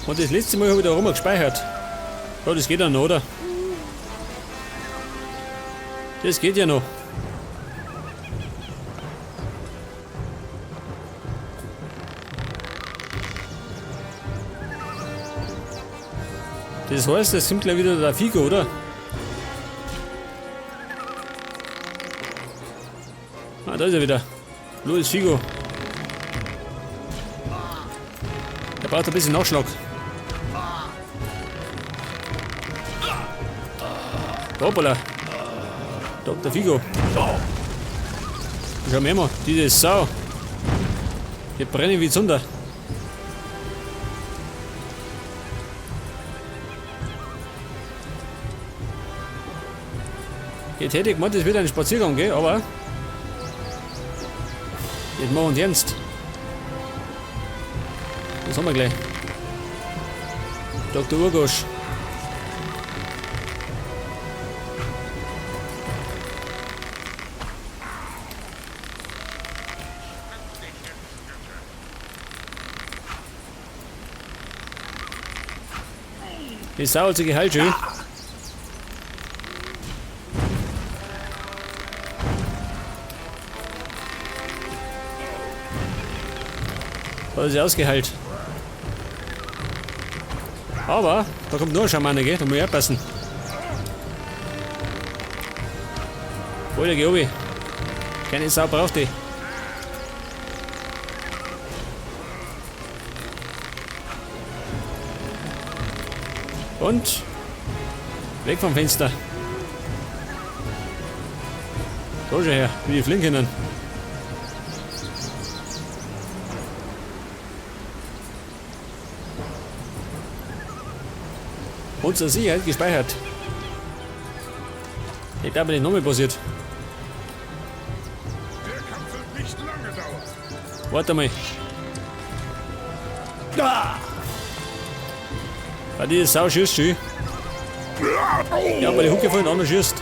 Und das letzte Mal habe ich da rum gespeichert. Ja, das geht ja noch, oder? Das geht ja noch. Das heißt, es kommt gleich wieder der Figo, oder? Ah, da ist er wieder. Luis Figo. Er braucht ein bisschen Nachschlag. Hoppala. Dr. Figo. Schau mir mal, diese Sau. Die brennen wie Zunder. Jetzt hätte ich gemeint, das wird ein Spaziergang, gell? Aber jetzt machen wir uns ernst. Das haben wir gleich. Dr. Urgosch. Die Sau hat sich geheilt, schön. Hat sich ausgeheilt. Aber da kommt nur ein Schamane, gell? Da muss ich aufpassen. Alter, geh runter. Keine Sau braucht die. Und weg vom Fenster. Da schon her, wie die fliegen können. Und zur Sicherheit gespeichert. Ich glaube, nicht nochmal passiert. Der Kampf wird nicht lange dauern. Warte mal. Ah! Ah, diese Sau schießt schön. Ja, aber die Hucke von den anderen schießt.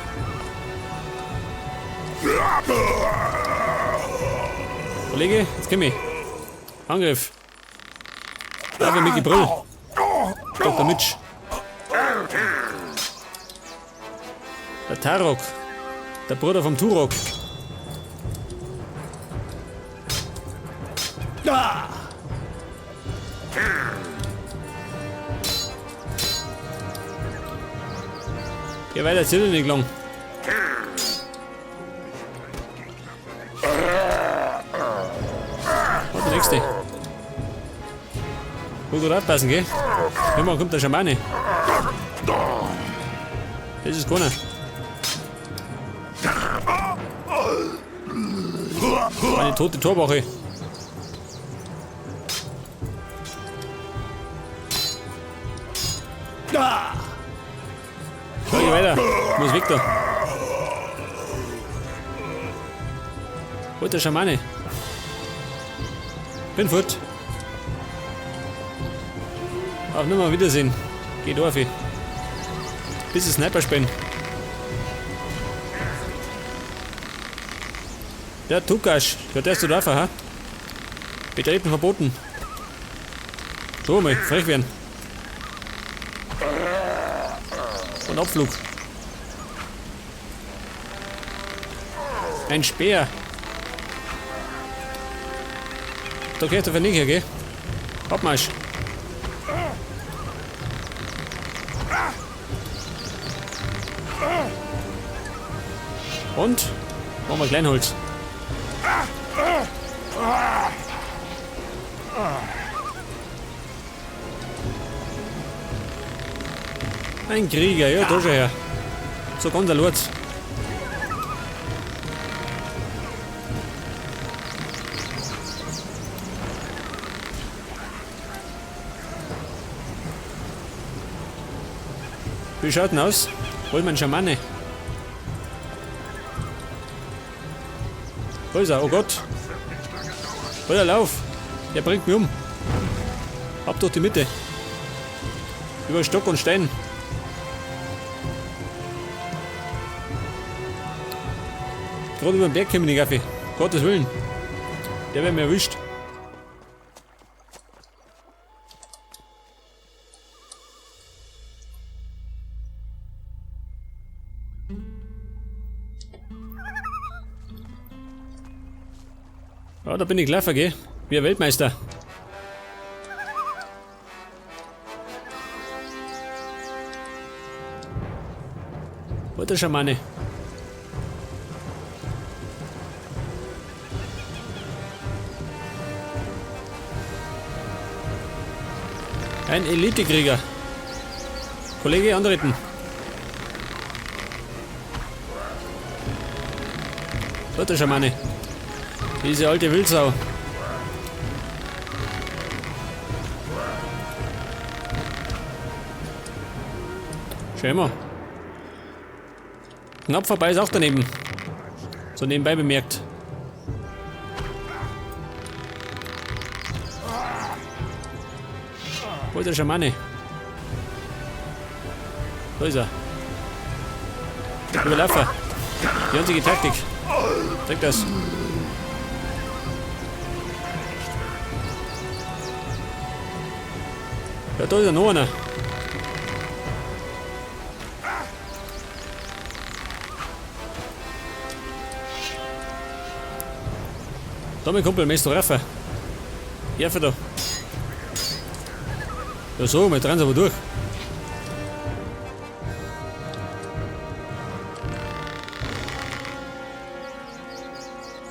Kollege, jetzt komm ich. Angriff. Darf ich mit Gebrüll. Dr. Mitsch. Der Tarok. Der Bruder vom Turok. Ah! Geh weiter, zählt nicht lang. Und der nächste. Gut, gut aufpassen, gell? Immer kommt der Schamane. Das ist keiner. Eine tote Torwache. Ah! So, geh weiter. Ich muss weg da. Wo ist der Schamane? Bin fort. Auf nimmer Wiedersehen. Geht auf. Bis es Sniper spielen. Der Tukasch, der darfst du drauf, ha? Betreten verboten. So mal, frech werden. Und Abflug. Ein Speer. Da gehst du für nicht her, gell? Abmarsch. Und machen wir Kleinholz. Ein Krieger, ja, da schon her. So ganz ein Lurz. Wie schaut denn aus? Hol mir einen Schamane. Wo ist er? Oh Gott. Alter, lauf. Der bringt mich um. Ab durch die Mitte. Über Stock und Stein. Gerade über den Berg kommen die Kaffee. Gottes Willen. Der wird mir erwischt. Ja, da bin ich gelaufen, gell? Wie ein Weltmeister. Wo ist der Schamane? Ein Elitekrieger. Kollege, antreten. Da ist der Schamane. Diese alte Wildsau. Schau mal. Knapp vorbei ist auch daneben. So nebenbei bemerkt. Wo ist der Schamane? Da ist er. Überlaufen. Die einzige Taktik. Zeig das. Ja, da ist ja noch einer. Da, mein Kumpel, möchtest du rauf? Jerfe da. Ja so, wir drehen aber durch.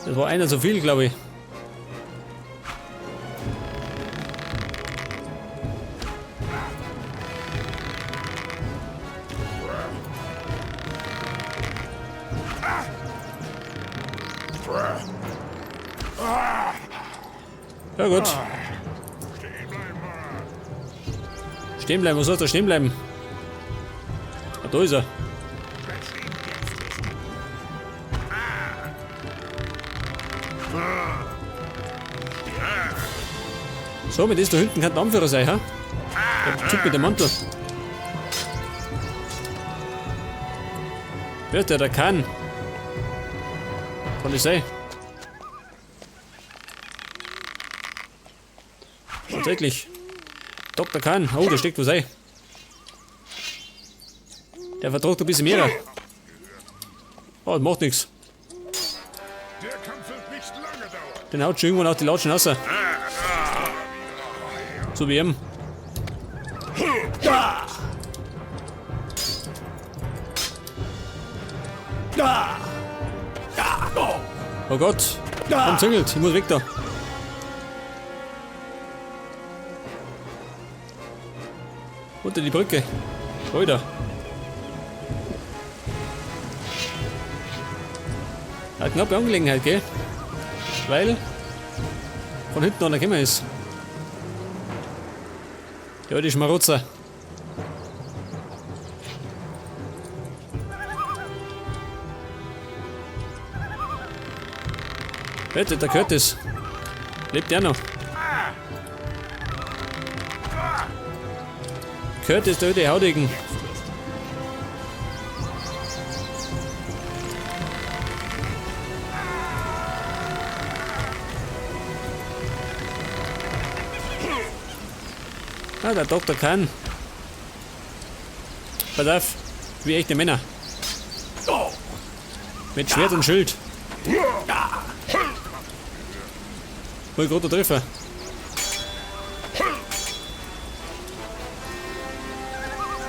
Das war einer zu viel, glaube ich. Ja gut. Stehen bleiben, wo soll der stehen bleiben? Ah, da ist er. So, mit das da hinten kann der Anführer sein, ha? Der Typ mit dem Mantel. Wer ist der? Der kann. Kann nicht sein. Tatsächlich. Dr. Khan. Oh, der steckt was ein. Der vertragt ein bisschen mehr. Oh, das macht nichts. Der Kampf wird nicht lange dauern. Den haut schon irgendwann auch die Latschen raus. So wie ihm. Oh Gott. Umzingelt. Ich muss weg da. Unter die Brücke. Alter. Eine knappe Angelegenheit, gell? Weil von hinten einer gekommen ist. Ja, die Schmarotzer. Warte, der Curtis. Lebt der noch? Curtis, der alte Haudegen. Ah, der Doktor kann. Pass auf, wie echte Männer. Mit Schwert und Schild. Wohl gerade treffen.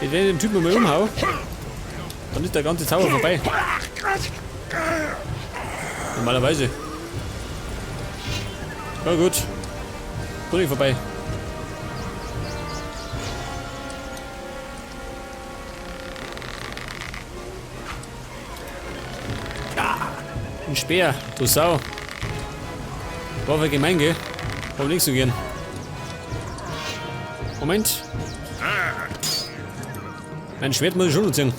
Wenn ich den Typen mal umhau, dann ist der ganze Zauber vorbei. Normalerweise. Na gut. Bin ich vorbei. Ein Speer, du Sau. War aber gemein, gell? Warum nicht so gern? Moment. Mein Schwert muss ich schon ziehen.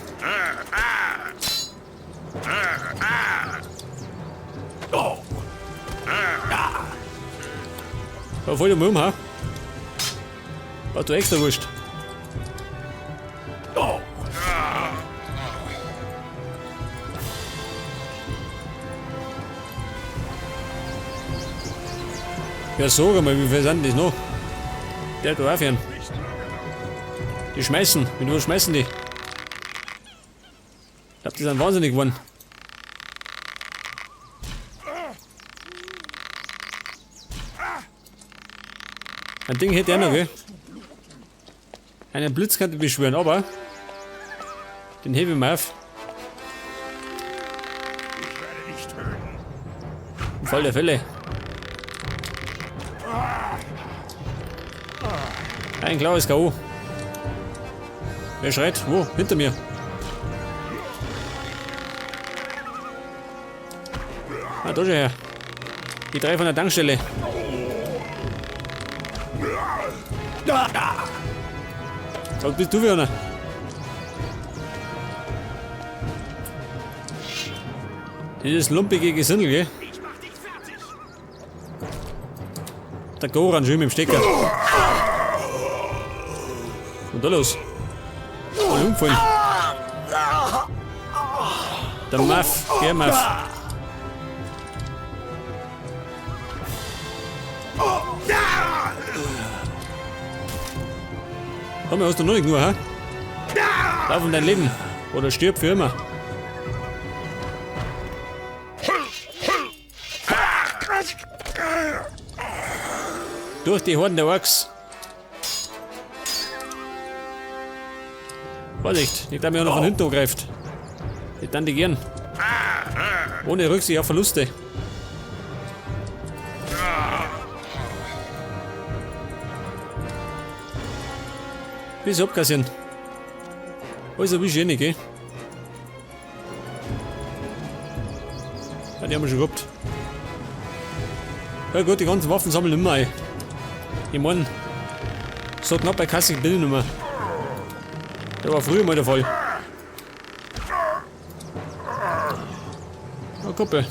War voll um, ha? War du extra wurscht. Ja, sag mal, wie viel sind das noch? Der hat aufhören. Die schmeißen. Mit was schmeißen die? Ich glaub, die sind wahnsinnig geworden. Ein Ding hätte er noch, gell? Einen Blitz kann ich beschwören, aber den hebe ich mal auf. Ich werde dich töten. Im Fall der Fälle. Ein klares K.O. Wer schreit? Wo? Hinter mir. Ah, da schon her. Die drei von der Tankstelle. Sag, bist du wieder einer? Dieses lumpige Gesindel, gell? Ich mach dich fertig. Der Goran schön mit dem Stecker. Und da los. Voll umgefallen. Der Muff, geh Muff. Komm, hast du noch nicht nur, hä? Lauf um dein Leben. Oder stirb für immer. Durch die Horden der Orks. Vorsicht, nicht, dass mir auch noch von hinten angreift. Die dann die gern. Ohne Rücksicht auf Verluste. Bis abkassieren. Alles ein bisschen schön, gell? Ja, die haben wir schon gehabt. Ja gut, die ganzen Waffen sammeln immer ein. Ich mein, so knapp bei Kasse bin ich nicht mehr. Der war früher mal der Fall. Oh, Kuppel.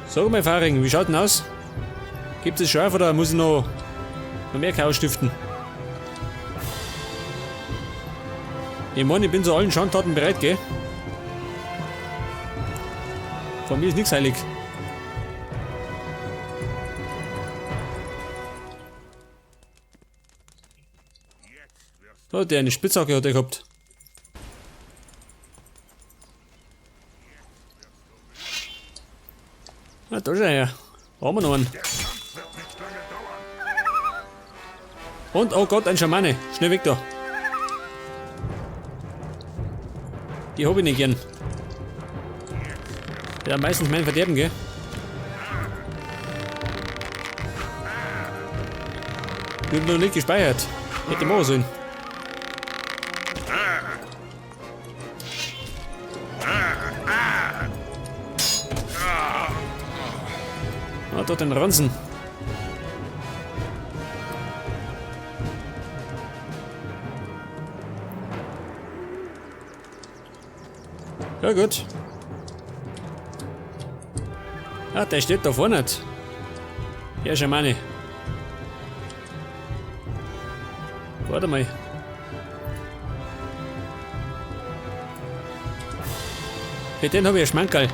Sag mal, Faring, wie schaut denn aus? Gibt es scharf oder muss ich noch mehr Chaos stiften? Ich mein, ich bin zu allen Schandtaten bereit, gell? Von mir ist nichts heilig. Oh, der eine Spitzhacke hat er gehabt. Ah, da schau her. Da haben wir noch einen. Und, oh Gott, ein Schamane. Schnell weg da. Die hab ich nicht gern. Ja, meistens mein Verderben, gell? Ich hab noch nicht gespeichert. Hätte ich machen sollen. Ah, da den Ranzen. Ja gut. Ah, der steht da vorne. Ja, Schamane. Warte mal. Für den hab ich ein Schmankerl.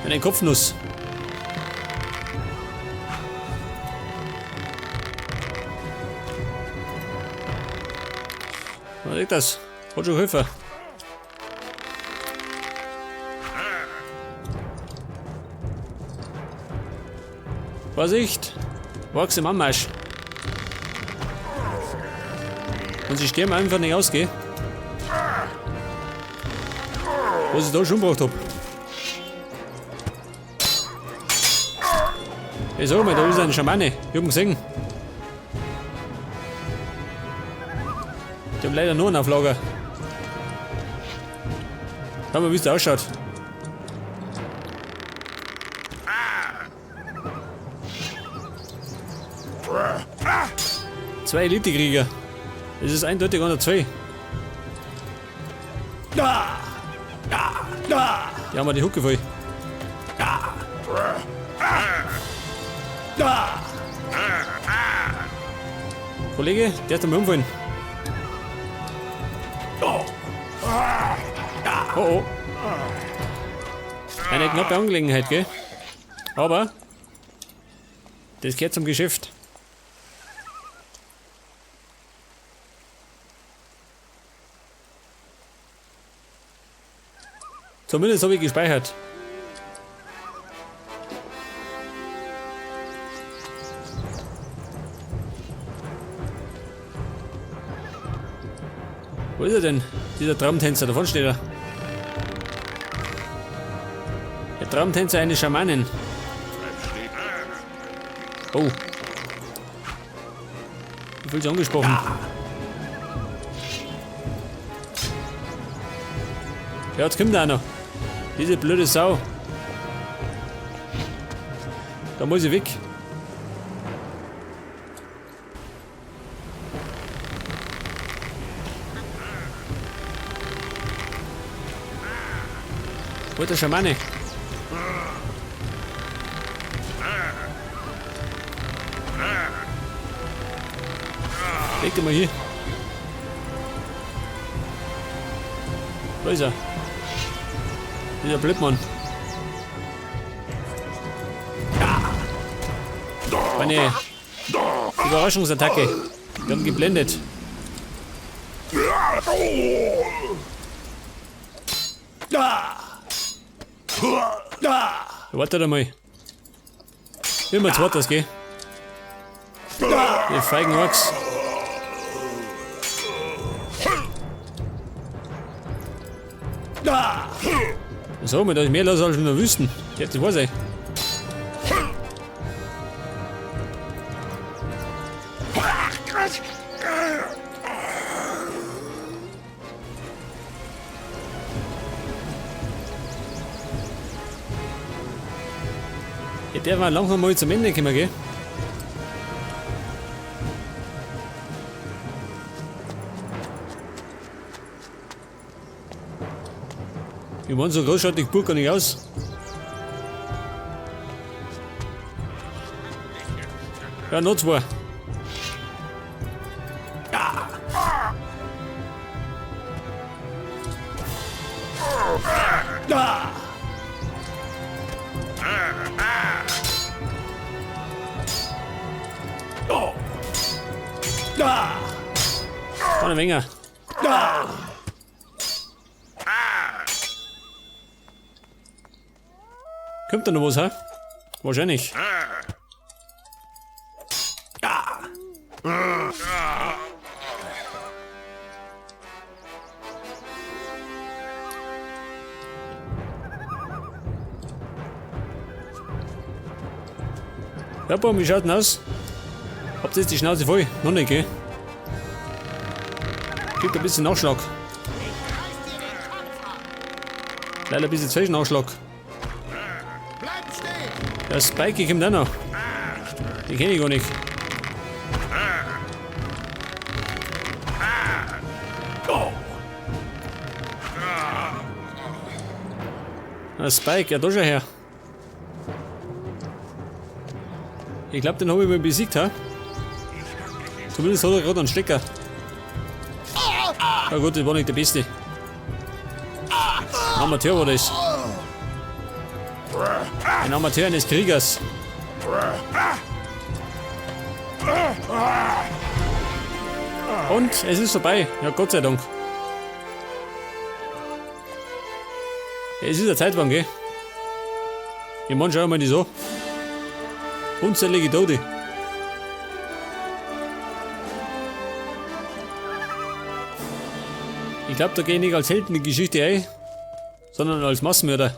Eine Kopfnuss. Was ist das? Hat schon geholfen. Vorsicht! Wachs im Anmarsch. Und sie sterben einfach nicht aus, gell? Was ich da schon gebracht hab. Ich sag mal, da ist ein Schamane. Ich hab ihn gesehen. Die haben leider nur einen auf Lager. Schau mal, wie es da ausschaut. Zwei Elite-Krieger. Es ist eindeutig unter zwei. Die haben wir die Hucke voll. Kollege, der hat mir umfallen. Oh oh. Eine knappe Angelegenheit, gell? Aber das gehört zum Geschäft. Zumindest habe ich gespeichert. Wo ist er denn? Dieser Traumtänzer, davon steht er. Der Traumtänzer eines Schamanen. Oh. Ich fühle sich angesprochen. Ja, jetzt kommt einer. Diese blöde Sau. Da muss ich weg. Wo ist der Schamane? Leg dich mal hier. Wo ist er? Dieser Blödmann. Meine Überraschungsattacke. Wir haben geblendet. Warte mal. Immer zweites, gell? Ihr feigen Orks. So, da ist mehr los als in der Wüsten. Jetzt weiß ich. Ja, der war langsam mal zum Ende gekommen, gell? Ich meine, so groß schaut die Burg gar nicht aus. Ja, noch zwei. Eine Menge. Kommt da noch was, hä? Wahrscheinlich. Ja, Baum, wie schaut denn aus? Habt ihr jetzt die Schnauze voll? Noch nicht, gell? Gibt ein bisschen Nachschlag. Leider ein bisschen zu viel Nachschlag. Der Spikey kommt auch noch. Den kenn ich gar nicht. Der Spike, ja da schon her. Ich glaub, den hab ich mal besiegt, ha? Zumindest hat er gerade einen Stecker. Na gut, das war nicht der Beste. Ein Amateur war das. Ein Amateur eines Kriegers. Und es ist vorbei. Ja, Gott sei Dank. Ja, es ist eine Zeitwann, gell? Ich mein, schau mal die so. Unzählige Tote. Ich glaub, da geh ich nicht als Held in die Geschichte ein, sondern als Massenmörder.